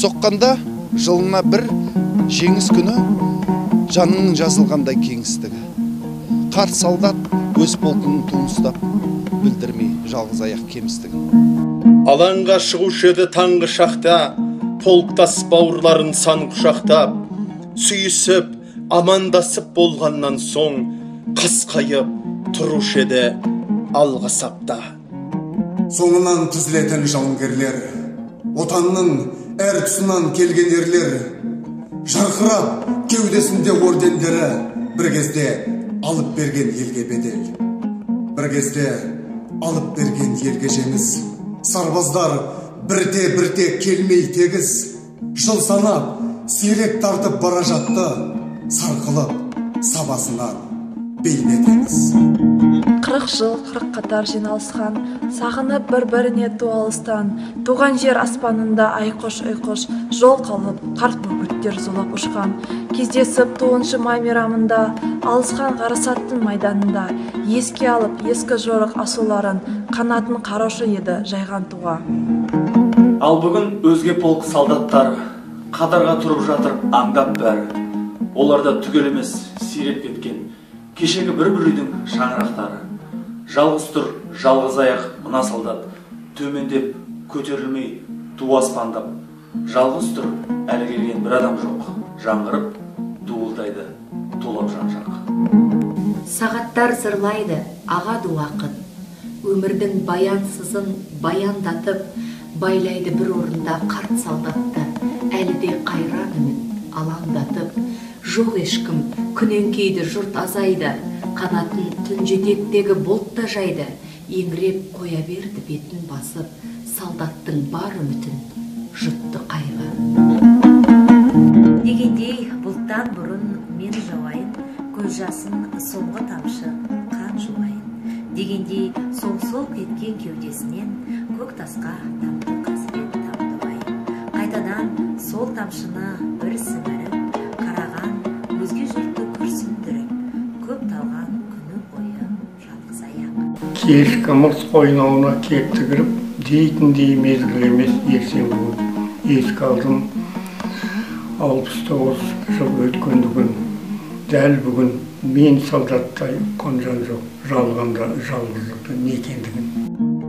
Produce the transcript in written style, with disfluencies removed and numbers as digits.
Соққанда жылына бір жеңіс күні жанының жазылғандай кеңістігі. Қарт солдат өз полкының туын ұстап, білдірмей жалғыз аяқ кемістігін. Алаңға шығушы еді таңғы шақта, полктас бауырларын сан құшақтап, сүйісіп, амандасып болғаннан соң, қасқайып тұрушы еді алғы сапта. Соңынан түзілетін жауынгерлер, отанның әр тұсынан келген ерлер, жарқырап кеудесінде ордендері, бір кезде алып берген елге бедел, бір кезде алып берген елге жеңіс. Сарбаздар бірте-бірте келмей тегіс, жыл санап сирек тартып бара жатты, сарқылып сабасынан бейне теңіз. 40 жыл 40 қатар жиналысқан, сағынып бір-біріне ту алыстан, туған жер аспанында айқыш-ұйқыш, жол қалып қарт бүркіттер зулап ұшқан, кездесіп 9 май мейрамында, алысқан ғарасаттың майданында, еске алып ескі жорық асуларын, қанатын қараушы еді жайған туға. Ал бүгін өзге полк солдаттары қатарға тұрып жатыр аңдап бәрі. Оларда түгел емес, сиреп кеткен кешегі бір-бір үйдің шаңырақтары. Жалғыз тұр, жалғыз аяқ мына солдат, төмендеп, көтерілмей, ту аспандап. Жалғыз тұр, әлі келген бір адам жоқ, жаңғырып, дуылдайды, тулап жан-жақ. Сағаттар зырлайды, ағады уақыт. Өмірдің баянсызын баяндатып, байлайды бір орында қарт солдатты, әлі де қайран үміт алаңдатып. Жоқ ешкім, күн еңкейді, жұрт азайды, қанатын түн жетектегі бұлт та жайды, еңіреп қоя берді бетін басып, солдаттың бар үмітін жұтты қайғы. Дегендей бұлттан бұрын мен жауайын, көз жасын соңғы тамшы қан жуайын. Дегендей сол-сол кеткен кеудесінен көк тасқа тамды қасірет тамды ай. Қайтадан сол тамшыны бір сіңіріп, қараған өзге жұртты күрсіндіріп, көп талған күні бойы жалғыз аяқ. Кешкі мыс қойнауына кетті кіріп, дейтіндей мезгіл емес ертең бүгін. Еске алдым 69 жыл өткен күн. Дәл бүгін мен солдаттай ұққан жан жоқ, жалғанда жалғыздықтың не екендігін.